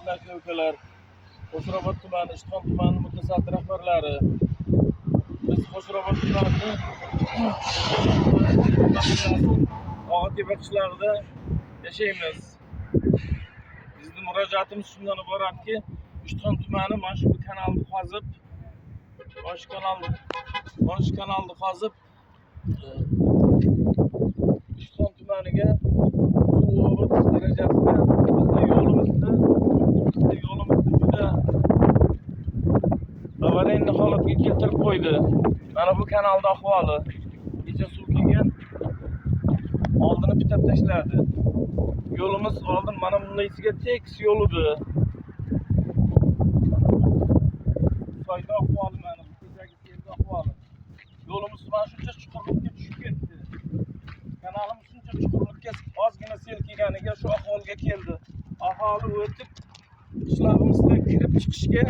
Hurmatli aka ukalar, Qo'shrabot tumani, Ishtixon tumani mutasaddi rahbarlari. Biz Qo'shrabot tumanini Og'atepa qishlog'ida yashaymiz. Bizni murojaatimiz shundan iboratki, Ishtixon tumani mana shu kanalni qazib, mana shu kanalni qazib, Ishtixon tumaniga suv obid darajasida bizni yo'limizni juda avariyli holatga keltirib qo'ydi. Mana bu kanalda ahvoli. Kecha suv kelgan, oldini pitab tashladi. Yo'limiz oldin mana bundaysiga tekis yo'l edi. Soyda ahvoli mana bu kechagi selda ahvoli. Yo'limiz mana shuncha chuqurlikka tushib ketdi. Kanalimiz shuncha chuqurlikka ozgina sel kelganiga shu ahvolga keldi. Aholi o'tib qishlog'imizga kirib chiqishga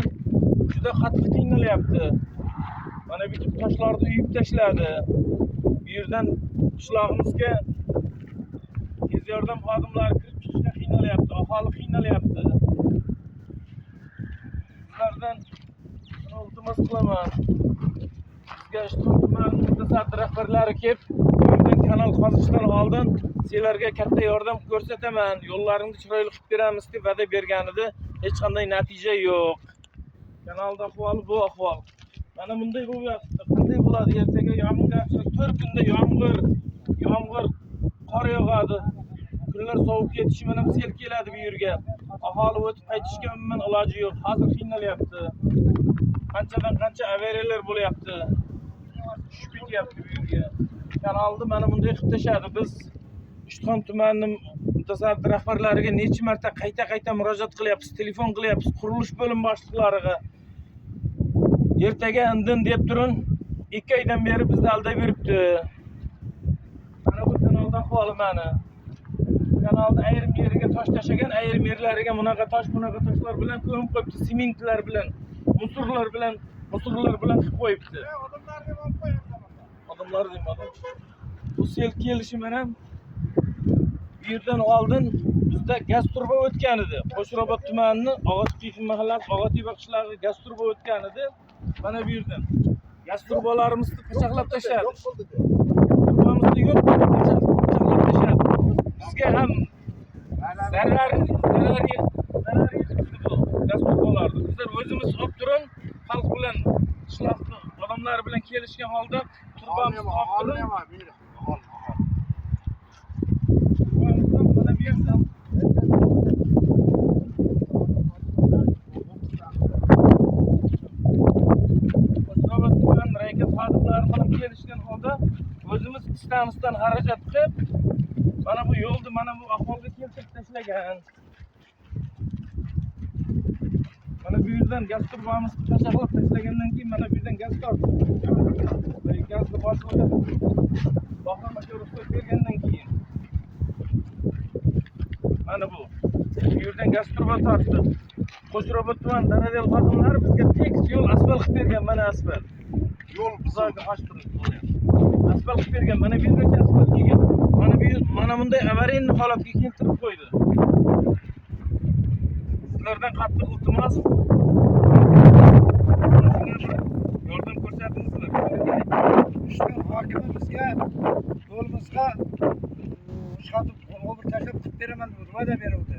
juda qattiq qiynalyapti. Mana bu toshlarni uyib tashladi. Bu yerdan qishlog'imizga tez yordam xodimlari kirib chiqishga qiynalyapti, aholi qiynalyapti. Sizlardan shuni iltimos qilaman. Bizga Ishtixon tumani mutasaddi rahbarlari kelib, bu yerdan kanal qazishdan oldin sizlarga katta yordam ko'rsataman, yo'llaringni chiroyli qilib beramiz deb va'da bergan edi. Hech qanday natija yo'q. Kanalda ahvoli bu ahvol. Mana bunday bo'lyapti. Qanday bo'ladi ertaga yog'ingarchilik, 4 kunda yomg'ir, qor yog'adi. Kunlar sovib ketishi bilan sel keladi bu yerga. Aholi o'tib qaytishga umuman iloji yo'q. Hozir qiynalyapti. Qanchadan qancha avariyalar bo'lyapti. Tushib ketyapti bu yerga. Kanalni mana bunday qilib tashladi. Biz Ishtixon tumanining mutasaddi rahbarlariga necha marta qayta-qayta murojaat qilyapmiz, telefon qilyapmiz, qurilish bo'lim boshliqlariga. Ertaga indin deb turun, 2 oydan beri bizni aldab yuribdi. Mana bu kanalda ahvoli mana. Kanalda ayrim yeriga tosh tashlagan, ayrim yerlariga bunaqa tosh, bunaqa toshlar bilan ko'mib qo'yibdi, sementlar bilan, musurlar bilan qilib qo'yibdi. Odamlar deyman. Bu sel kelishi bilan bu yerdan oldin bizda gaz turba o'tgan edi. Qo'shrabot tumanini Og'atepa mahallasi, Og'atepa qishlog'iga gaz turba o'tgan edi. Mana bu yerdan gaz turbalarimizni pichoqlab tashladi. Turbamizni yo'q qilib pichoqlab tashladi. Bizga ham zarar yetkazdi bu gaz turbalarni. Bizlar o'zimiz olib turib, xalq bilan, qishloqni odamlari bilan kelishgan holda turbamizni olib turib, mana bu yerdan Qo'shrabot tuman raykat xodimlari bilan kelishgan holda o'zimiz istamizdan xarajat qilib mana bu yo'lni mana bu ahvolga keltirib tashlagan. Mana bu yerdan gaz turbamizni pachaqlab tashlagandan keyin mana bu yerdan gaz tortdi. Gazni boshlig'i Bahrom aka ruxsat bergandan keyin mana bu yerdan gaz turba tortdi. Qo'shrabot tuman Daradel xodimlari bizga tekis yo'l asfalt qilib bergan, mana asfalt. Yo'l bizlarga asfalt qilib bergan, mana bu yergacha asfalt kelgan. Mana bu yer mana bunday avariyli holatga keltirib qo'ydi. Sizlardan qattiq iltimos, yordam ko'rsatingizlar. Ishtixon hokimi bizga yo'limizga sotib obur tashlab qilib beraman deb va'da beruvdi.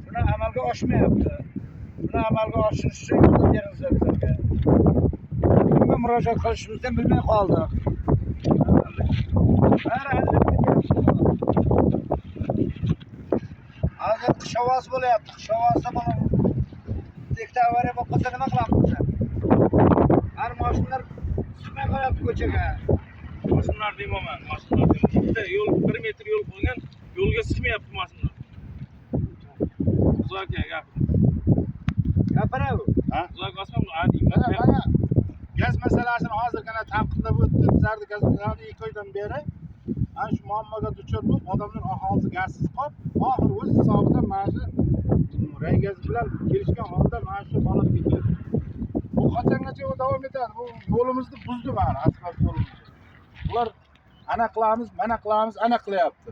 Shuni amalga oshmayapti. Shuni amalga oshirish uchun yordam beringizlar bizlarga. Kimga murojaat qilishimizni bilmay qoldik. Bari aldab ketyapti. Hozir qish havosi bo'lyapti. Qish havosida mana ikkita avariya bo'lib qolsa nima qilamiz? Har mashinalar chiqmay qolyapti ko'chaga. Mashinalar deyman, mashinalar deyman. Bitta yo'l 1 metr yo'l qo'ygan, yo'lga chiqmayapti mashinalar. Uzoq aka gap. Gapiraver. Uzoq osmon deyman. Mana gaz masalasini hozirgina tanqidlab o'tdi. Bizlarni gaz masalasini 2 oydan beri ana shu muammoga duchor bo'lib, odamlar aholisi gazsiz qolib, oxiri o'z hisobidan mana shu raygaz bilan kelishgan holda mana shu holatga keldi. Bu qachongacha davom etadi? Bu yo'limizni buzdi mana, asfalt yo'limizni. Bular ana qilamiz, mana qilamiz, ana qilyapti.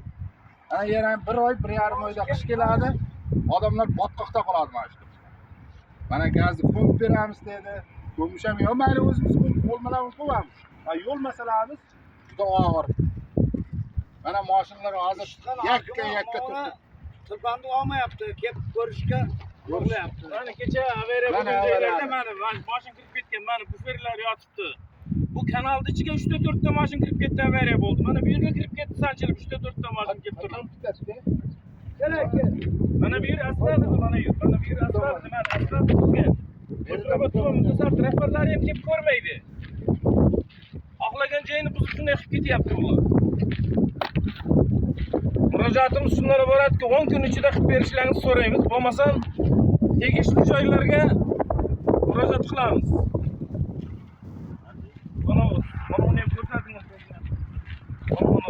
Ana yana 1 oy, 1,5 oyda qish keladi. Odamlar botqoqda qoladi mana shu. Mana gazni ko'mib beramiz dedi. Ko'mish ham yo'q, mayli o'zimiz ko'mib, qo'l bilan ko'mamiz. Ha, yo'l masalamiz juda og'ir. Mana mashinalar hozir Ishdan yakka hokimi yakka mana turibdi. Tirbandni olmayapti, kelib ko'rishga yo'qlayapti. Mana kecha avariya Mana bo'lgan joylarda avariya. mana mashina kirib ketgan, mana buferlar yotibdi. Bu kanalni ichiga 3 ta 4 ta mashina kirib ketdi, avariya bo'ldi. Mana bu yerga kirib ketdi, sanchilib 3 ta 4 ta mashina kelib turibdi. Kerak, kel. Mana bu yer asfalt edi, mana yer. Mana bu yer asfalt edi, mana asfalt buzgan. Qo'shrabot tuman mutasaddi rahbarlari ham kelib ko'rmaydi. Xohlagan joyini buzib shunday qilib ketyapti bular. Murojaatimiz shundan iboratki, 10 kun ichida qilib berishlaringizni so'raymiz. Bo'lmasam tegishli joylarga murojaat qilamiz. Mana mana uni ham ko'rsating. Mana uni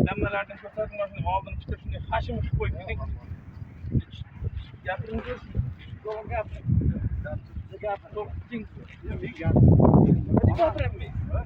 damlalardan ko'rsating, mana shuni oldini bitta shunday hashim qilib qo'yib keting. Gapiring ko'rsin. To'g'ri gapir. Gapir. To'g'ri. Men gapirdim. Nima gapiraman?